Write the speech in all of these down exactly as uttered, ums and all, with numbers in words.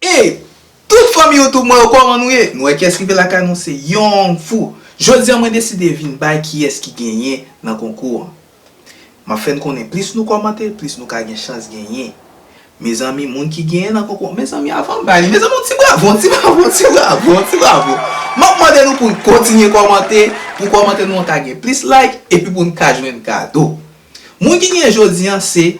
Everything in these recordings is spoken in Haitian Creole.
Ey, tout fanmi YouTube mwen yo, kòman nou ye? Nou wè kiyès rive lakay nou, se Young Fou. Jodi a mwen deside vin bay kiyès ki genyen nan konkou an. M ap fè n konnen, plis nou kòmante, plis nou ka gen chans genyen. Mezanmi, moun ki genyen nan konkou, mezanmi, avan m bay li, mezanmi, yon ti bravo, yon ti bravo, yon ti bravo, yon ti bravo. M ap mande nou pou n kontinye kòmante, pou kòmantè nou an ka gen plis like, epi pou n ka jwenn kado. Moun ki genyen jodi a se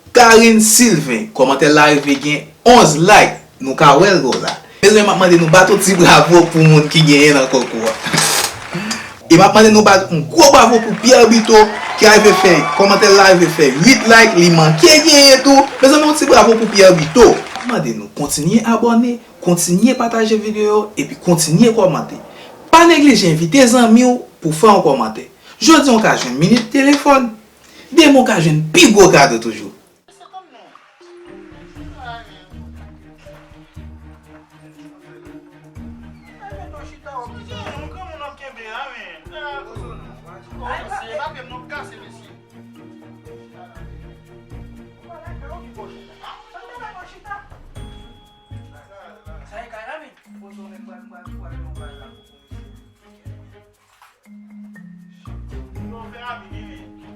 Karine Sylvain, kòmantè l la rive gen onz like. Nou ka wè l bò la. Mezanmi, m ap mande nou bat yon ti bravo pou moun ki genyen nan konkou a. E m ap mande nou bat yon gwo bravo pou Pierre Bito ki rive fè kòmantè l la rive fè uit like, li manke genyen tou. Mezanmi, yon ti bravo pou Pierre Bito. M ap mande nou kontinye abòne, kontinye pataje videyo yo, epi kontinye kòmante. Pa neglije envite zanmi w pou fè yon kòmantè. Jodi a w ka jwenn minit telefòn. Demen w ka jwenn pi gwo kado toujou. Yo, fè rapi, wi, men.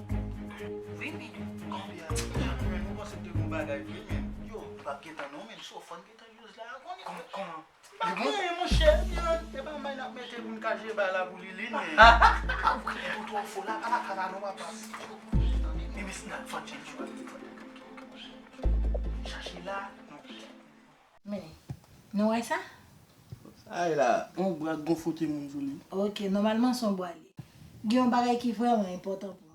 Wi, men. Konbyen ane, men? Mwen panse te gon bagay vre, men. Yo, pa gentan non, men. Sofran gentan use la, konnen. Kòman, kòman? M pa gen anyen, monchè. Yo, e pa may n ap mete pou n ka jere bay la pou li, li, men. Ou twò fò la, pa, pa, pa, non, papa. Men, men, si n ap fè tchèlchou, chache la, non. Men, nou wè sa? Sa e la? On bwa gon foto moun sou li. Ok, nòmalman se yon bwa li. Gen yon bagay ki vrèman enpòtan pou mwen.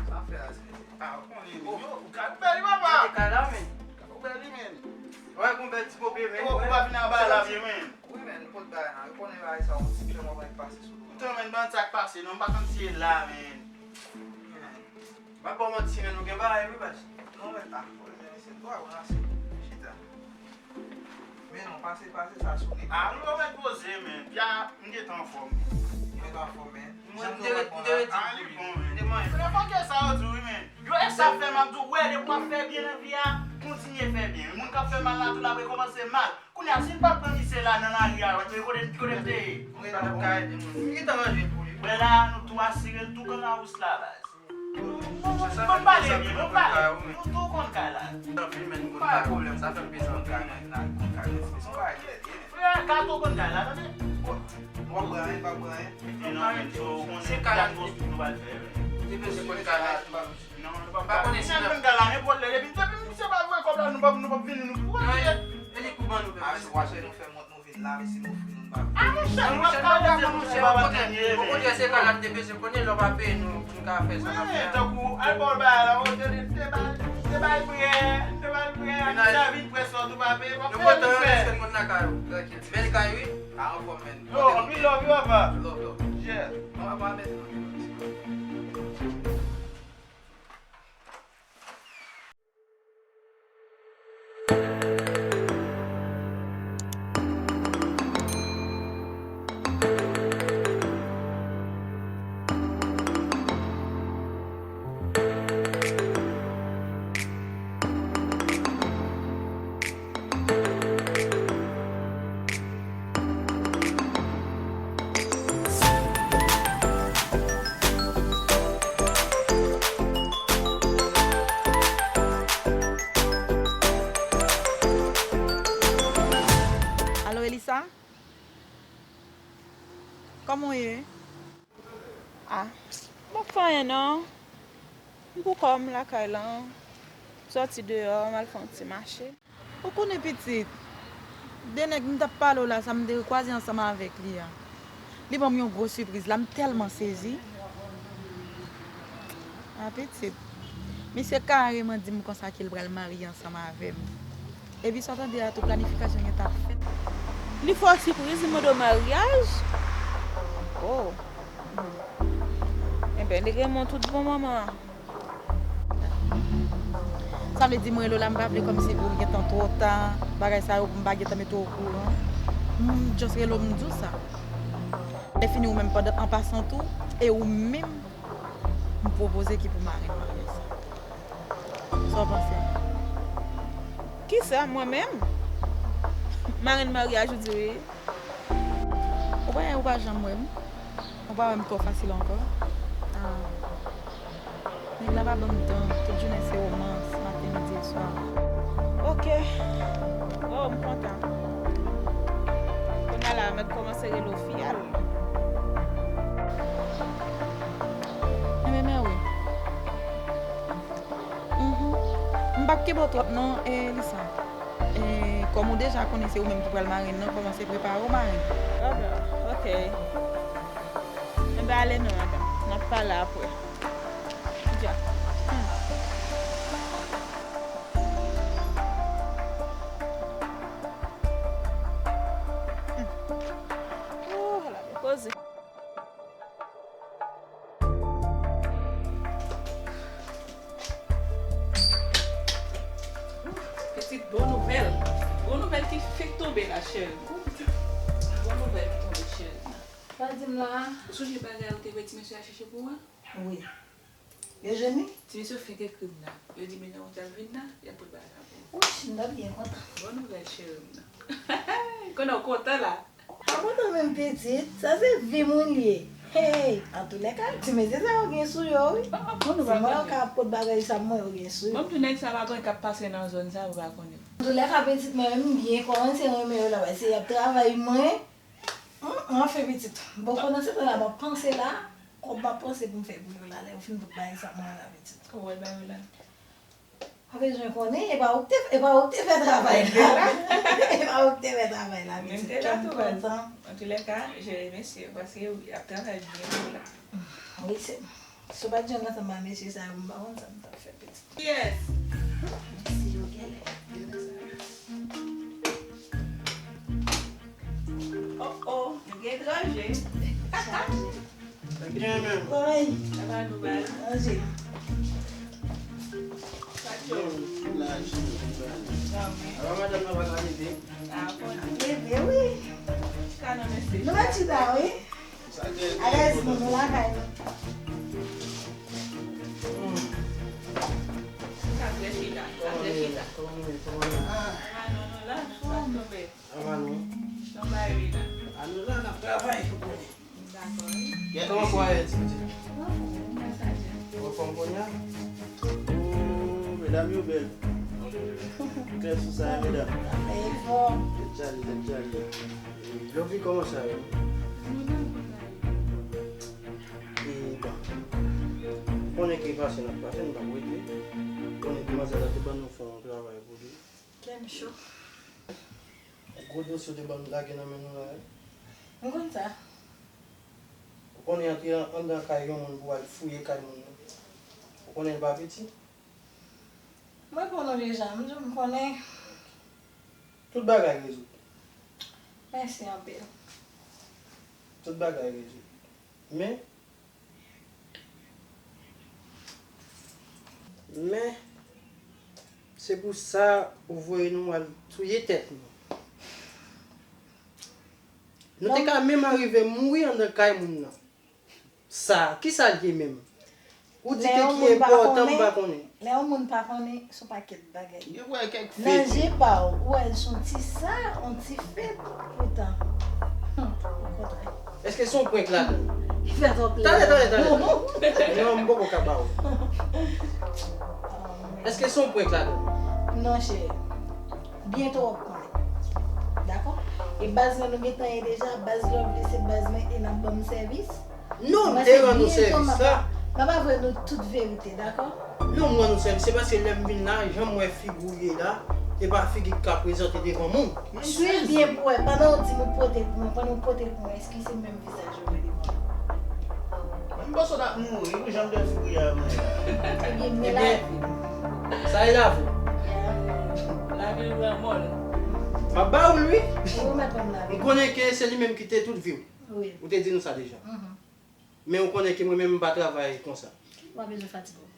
Sa fè a, se, a, ou konnen, yo, ou ka bèl, papa. Gade kay la, men. Ou bèl, men. Wè, gon bèl ti pope, men. Ou, ou pa vin anba la, men. Wi, men, nou pot bagay la. Ou konnen bagay sa, yon ti pye mwen pase sou nou. Poutan, men, ban sa k pase, non, m pa konn si e la, men. M ap ba w manti, men, nou gen bagay, wi, baz. Non, men, a, se twa, ou nan se chita. Men non, pase, pase sa sou nèg. A, nou pa mèt poze, men. Pya, m gentan anfòm. Mwen pa anfòm, men. Mwen, m te ret, m te ret di pou li. Te manyen. Telefòn ke sa yo di wi, men. Yo, e sa fè m ap di w, wè, depi w ap fè byen nan vi a, kontinye fè byen. Moun k ap fè mal la, tou l ap rekòmanse mal. Kounye a, si n pa t pran misye la nan lari a, kote, kote m te ye? Mwen, n ap ka ede moun. M gentan ranje l pou li. Wè la, nou tou asire l tou kangarouz la, baz. Bon, pale byen, bon, pale. Nou tou konn kay la. Tanpri, men, nou konn kay, pwoblèm sa fè m bezwen konn kay, men, n al konn kay, men, se yon bagay bèl, ye. Frè, gato konn kay la, tande. Bon, w ap pran anyen, pa pran anyen. Non, men, so, ou konnen se kay la nou pral fè, men. Li bezwen konn kay la. Non, nou pa konnen si nan konn kay la, nenpòt lè, depi, depi misye pa voye kòb la, nou p ap, nou p ap vini, nou pou konn. E li pou ban nou, men. A, se pase nou fè mont nou vin la, men si nou ofri nou, n pa vle. A, monchè, nou p ap ka rete, monchè, okontrè, okontrè, se kay la n te bezwen konnen, lè w pa peye nou, pou n ka fè sa n ap fè a. Tankou, al ba w bagay la, ou te, te bay, te bay prè, te bay prè, a ki sèvi prè sa w tou pa peye, w ap peye nou frè. Nou kontan, nou fè moun lakay ou, trankil. Bèl kay, wi. A, anfòm, men. Yo, anpil love, yo, papa. Love, love. Yeah. Bon, papa, mèsi, non. Alo, Elisa? Kòman w ye? A, m p ap fè anyen non. M pou kò m lakay la. M sòti deyò, m al fè yon ti mache. Ou konnen pitit, De nèg m t ap pale w la, sa m te kwaze ansanm avèk li a. Li ban m yon gwo sipriz la, m tèlman sezi. A pitit. Misye kareman di m konsa ke l pral marye ansanm avè m. Epi sa w tande a tou, planifikasyon gentan ap fèt. Li fè w sipriz, li mande w maryaj? Oh. Enben, li renmen w tout bon manman. Sa vle di m rele w la, m pa vle kòmsi pou l gentan twò ta, bagay sa yo, pou m pa gentan mete w okouran. M just rele w, m di w sa. Lè fini, ou menm, pandan, an pasan tou, e ou menm, m pwopoze ki pou marenn maryaj sa. Sa w panse? Kisa, mwen menm? Marenn maryaj, ou di wi? Ou pa, ou pa janm wè m. Ou pa wè m twò fasil ankò. Ah. Nèg la pa ban m tan. Tout jounen se womans, maten, midi e swa. Ok. Oh, m kontan. Kounye a la, mèt kòmanse rele w fi a l. Enben, mèwi. Mhm. M p ap kenbe w twòp non, eh, Lisa. Eh, kòm ou deja konnen se ou menm ki pral marenn nan, kòmanse prepare w marenn. Oh, ok. Enben, ale non, madanm. N ap pale apre. Dja. Hmm. Hmm. Oh, la gen koze. Pitit, bon nouvèl. Bon nouvèl ki fenk tonbe la, cheri. Bon nouvèl ki tonbe, cheri. Sa di m la? Ou sonje bagay ou te voye ti mesye a chèche pou ou a? Wi. Yo jwenn li? Ti mesye yo fenk ekri m la. Yo di m nan ou t ap vin la, y ap pote bagay la pou ou. Wouch, m ta byen kontan. Bon nouvèl, cheri m nan. Konnen w kontan la. Pa kontan menm pitit, sa se vi moun ye. Hey, antoulèka, ti mesye sa yo gen sou yo wi. Ti mwen yo ka ap pot bagay sa mwen yo gen sou yo. Bon, tou nèg sa pa konn k ap pase nan zòn sa, ou pa konnen. Antoulèka pitit mwen menm byen kòmanse renmen yo la, se y ap travay mwen. Hum, anfen pitit. Bon, pandan se tan la m ap panse la, kòb m ap panse pou m fè pou yo la, lè yo fin pot bagay sa mwen la pitit. Kòb w al ba yo la. Pa bezwen konnen, e pa ou k te, e pa ou k te fè travay la. E pa ou k te fè travay la, pitit. Kè m kontan. Antoulèka, je remèsye w paske w ap travay byen pou la. Wi, se, si w pa t jwenn ansanm ak mesye sa yo, m pa konn sa m t ap fè, pitit. Yes. Mesye yo genlè. Oh, oh, nou gen etranje. Sa k gen menm? Woy. Sa va nou baz? Manje. Sa k yo? La, jis. Apa madanm nan pa ka leve? Ah, bon. Leve, wi. Ka nan mesye. Nou mèt chita, wi. Sa k gen? Alèz, nou, nou lakay nou. Hmm. Sa trè chita, sa trè chita. Kòman nou ye? Kòman nou ye? Ah. Ah, non, non, la, pa tonbe. Anvan nou. Anvan nou la, n ap travay, ou konnen. Dakò, wi. Kòman kò a ye, ti pitit? Anfòm, wi, sa djè. Anfòm kounye a? Oh, medam yo bèl. Klè sou sa, medam. Fè efò. Tèt chaje, tèt chaje. Lòvi, kòman sa ye? E, bon. Konnen ke pase n ap pase, n p ap rete. Konnen ke manzè la te ban nou fè yon travay pou li. Kè m cho. Gwo dosye w te ban m lage nan men nou la, wi. M konn sa. Ou konnen antre an, anndan kay yon moun pou w al fouye kay moun nan. Ou konnen l pa piti. Mwen konnen w deja, m di w m konnen. Tout bagay rezoud. Mèsi anpil. Tout bagay rezoud. Men, Men, se pou sa ou voye nou al touye tèt nou. Nou te ka menm arive mouri anndan kay moun nan. Sa, kisa l ye menm? Ou di ke ki enpòtan, m pa konnen. Lè yon moun pa konnen, se yon pakèt bagay. Gen wè kèk fake. Nan je pa w, ou wè l se yon ti sa, yon ti fake, poutan. Hum, okontrè. Èske se yon prank ladan l? Li fè twòp lè. Talè, talè, talè, talè. Non, m poko ka ba ou. Èske se yon prank ladan l? Non, cheri. Byento w ap konnen. Dakò? E baz mwen nou gentan ye deja, baz Lovely se baz mwen e n ap ban m sèvis. Non, m te rann ou sèvis la. M ap avwe nou tout verite, dakò? Non, m rann ou sèvis. Se paske lè m vin la, jan m wè figi w ye la, E pa figi k ka prezante devan moun. Swiv byen pou wè, pandan w di m ou pote pou mwen, pandan w pote pou mwen, èske se menm vizaj ou wè devan? Menm panse w t ap mouri, ou janm te fou ya, mwen. Ebyen, men la. Ebyen, sa e lavi. Lavi l pran mò l. M ap ba ou l, wi. Ou remèt ban m lavi. M konnen ke se li menm ki te tout vi w. Wi. Ou te di nou sa deja. Mhm. Men ou konnen ke mwen menm m pa travay konsa. Ou pa bezwen fatige w.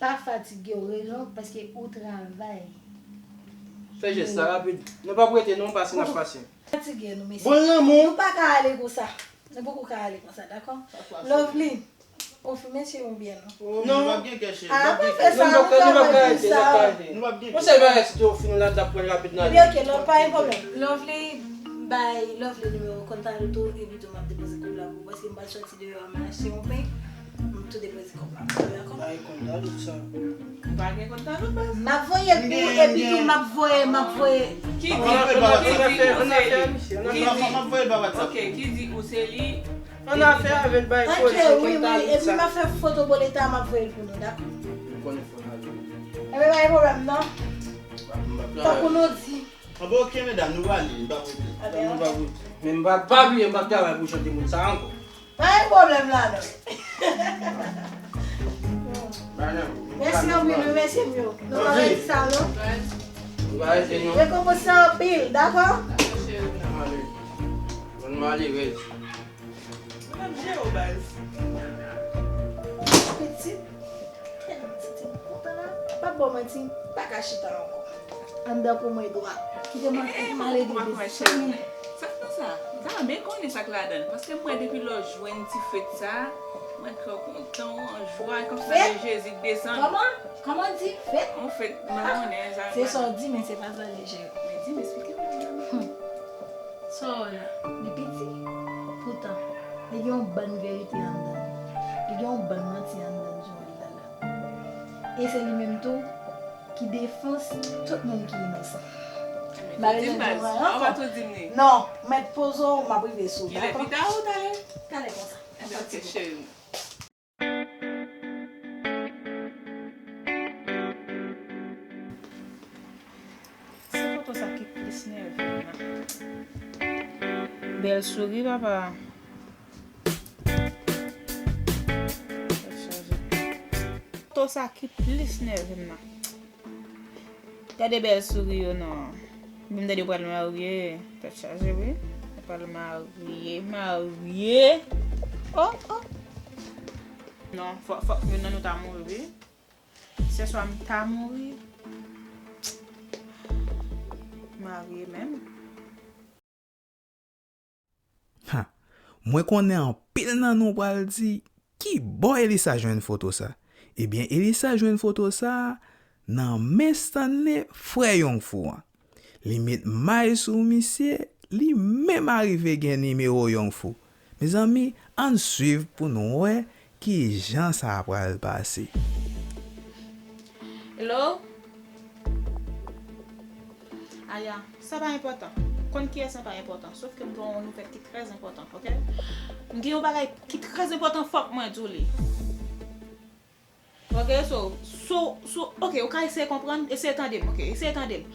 Pa fatige w, rezon, paske ou travay. Fè jès la rapid. Nou p ap rete non, pase n ap pase. Fatige nou, mesye. Bon lanmou. Nou pa ka ale konsa. Nou poko ka ale konsa, dakò? Lovely, ou fè mesye yo byen non. Non. Nou p ap gen kè cheri. Ah, pa fè sa, nou travay pou sa. Nou p ap gen kè. Yon sèl bagay, si te ofri nou la, n t ap pran l rapid nan. Ebyen, ok, non, pa gen pwoblèm. Lovely, bay Lovely nimewo kont Taloutou, epi tou m ap depoze kòb la pou ou, paske m pral soti deyò a, m al achte yon pen, m tou depoze kòb la. Dakò? Bay kont Taloutou sa. Ou pa gen kont Taloutou, baz? M ap voye l pou ou, epi tou m ap voye, m ap voye. Ki di, ki di ou se li? M ap voye l pa WhatsApp. Ok, ki di ou se li? An afè avè l bay koze kont Taloutou sa. Ok, wi, wi, epi m ap fè foto boleta, m ap voye l pou nou, dakò? M konnen fò n ale. Ebyen, pa gen pwoblèm, non. Tankou nou di. Anben, ok, medam, nou prale, nou p ap rete. Anben, ok. Men m pa, pa bliye, m p ap travay pou jan de moun sa ankò. Pa gen pwoblèm la, non. Mèsi anpil, wi, mesye m yo. Nou pa rete sa, non. Nou pa rete, non. Rekonpans sa anpil, dakò? Dakò, cheri. Ale. Bon, m ale, rete. Mwen ap jere w, baz. Pitit, tèlman santi m kontan la. Pa ba w manti, m pa ka chita ankò. Anndan pou mwen dwat. Kite m al, eh, m al ede desann. Sa k nan sa? Sa byen konnen sa k ladan l. Paske m wè depi lè w jwenn ti fèt sa, mwen kè w kontan, w an jwa, kòmsi se Jezi k desann. Kòman? Kòman di fèt? On fèt, mwen konnen sa. Se sa w di, men se pa sa l ye, cheri. Men di m, eksplike m. Hmm. Sa w wè la, li piti. Poutan, li gen yon bann verite anndan l. Li gen yon bann manti anndan l, jan w wè l la la. E se li menm tou ki defans tout moun ki inosan. Malere jan w wè l la ankò. Non, mèt poze w, m ap rive sou ou, dakò? Kilè, pita ou talè? Talè konsa. Ebyen, ok, cheri. Se foto sa ki plis nève m nan. Bèl souri, papa. Tèt chaje. Foto sa ki plis nève m nan. Gade bèl souri yo non. Vin tande yo pral marye. Tèt chaje wi. Yo pral marye, marye. Oh, oh. Non, fò, fòk youn nan nou ta mouri wi. Se swa m ta mouri. Marye menm. Ha! Mwen konnen anpil nan nou pral di, ki bò Elisa jwenn foto sa? Ebyen, Elisa jwenn foto sa nan men Stanley, frè Young Foo an. Li met may sou misye, li menm arive gen nimewo Young Foo. Mezanmi, ann swiv pou n wè kijan sa pral pase. Hello? Aya, sa pa enpòtan. Konn kiyès lan pa enpòtan. Sof ke m gen yon nouvèl ki trè enpòtan, ok? M gen yon bagay ki trè enpòtan, fòk mwen di w li. Ok, so, so, so, ok, ou ka eseye konprann, eseye tande m, ok, eseye tande m.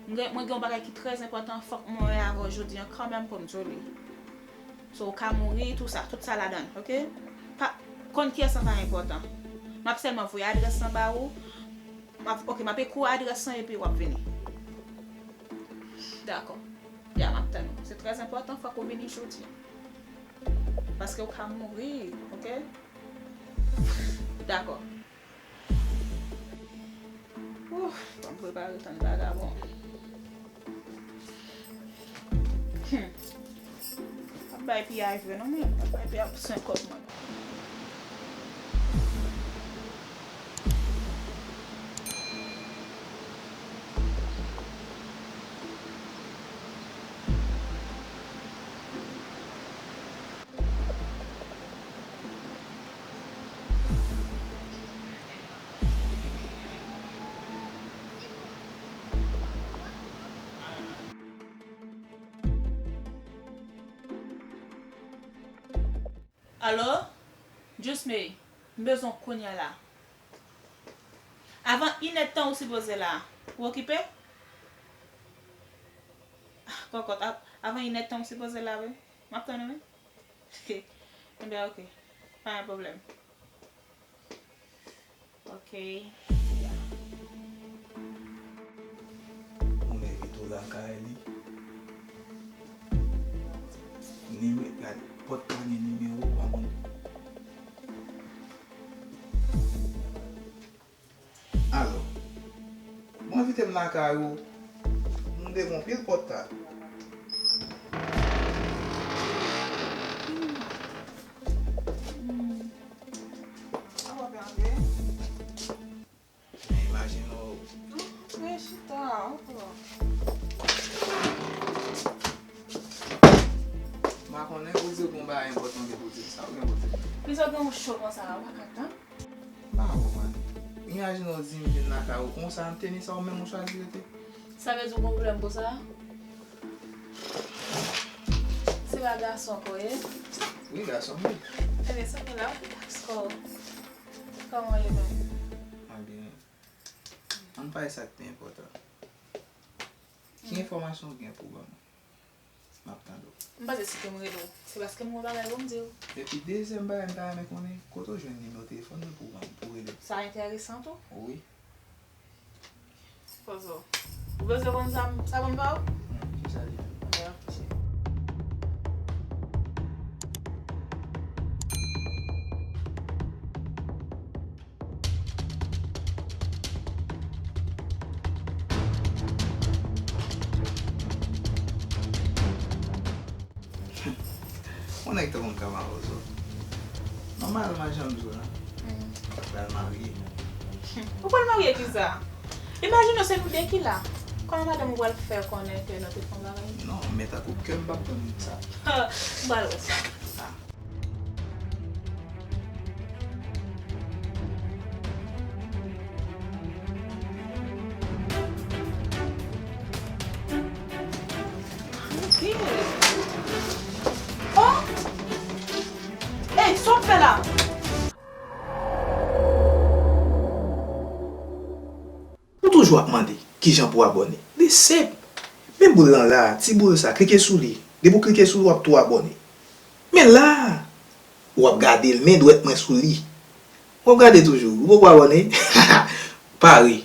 M gen, mwen gen yon bagay ki trè enpòtan, fòk mwen wè avè w jodi an kanmenm pou m di w li. So, ou ka mouri, tou sa, tout sa ladan l, ok? Pa, konn kiyès lan pa enpòtan. M ap sèlman voye adrès lan ba ou. M ap, ok, m ap ekri w adrès lan epi w ap vini. Dakò. Ya, m ap tann ou. Se trè enpòtan, fòk ou vini jodi an. Paske ou ka mouri, ok? Dakò. Ouf, fò m prepare tann vagabon. Hmm. Ap bay piyay vre non, men ap bay piyay pou senkant mwa. Alo? Just me, m bezwen w kounye a la. Avan inèdtan ou sipoze la. Ou okipe? Ah, kòkòt, a- avan inèdtan ou sipoze la, wi. M ap tann ou, wi. Enben, oke. Pa gen pwoblèm. Oke. Yon nèg tou lakay li. Nime- gad, pòt pa gen nimewo, pa konn. Alo. Bon, envite m lakay ou. M devan pil pòt la. Men imajine w. Antre chita, antre. M pa konnen, ou di w gen yon bagay enpòtan ke pou di m, sa ou gen pou di m? Pizza gen yon cho konsa la, ou pa ka tann? M pa konprann. Imajine w di m vin lakay ou konsa, m te ni sa ou menm ou chwazi rete. Sa vle di w gen pwoblèm pou sa? Se pa gason ke w ye? Wi, gason m ye. Ebyen, sa gen la, kòman w ye menm? Mwen byen. Ann pale sa k pi enpòtan. Ki enfòmasyon w gen pou ban mwen? M ap tande w. M panse si ke m rele w, se paske m gen yon bagay pou m di w. Epi dezyèm bagay m ta renmen konnen, kote w jwenn nimewo telefòn nan pou ban m, pou rele m? Sa enteresan tou? Wi. Pozo. Ou bezwen konn sa, sa ban m ba w? Hmm, ki sa li ye? Anben, reflechi. Yon nèg tankou m ka mawozo. Nòmalman, jan m di w la, m pral marye. Ou pral marye kisa? Imajine w, se nou de ki la. Kòman madanm ou pral fè konnen ke nou te fè yon bagay? Non, men tankou kè m p ap tann sa. M pral wè sa. Ah. Oh! Ey, sa w ap fè la? Ou toujou ap mande kijan pou abòne. Li senp. Men boul lan la, ti boul sa, klike sou li. Depi w klike sou li, w ap tou abòne. Men la, w ap gade l, men dwèt mwen sou li. W ap gade toujou, ou poko abòne? Pare,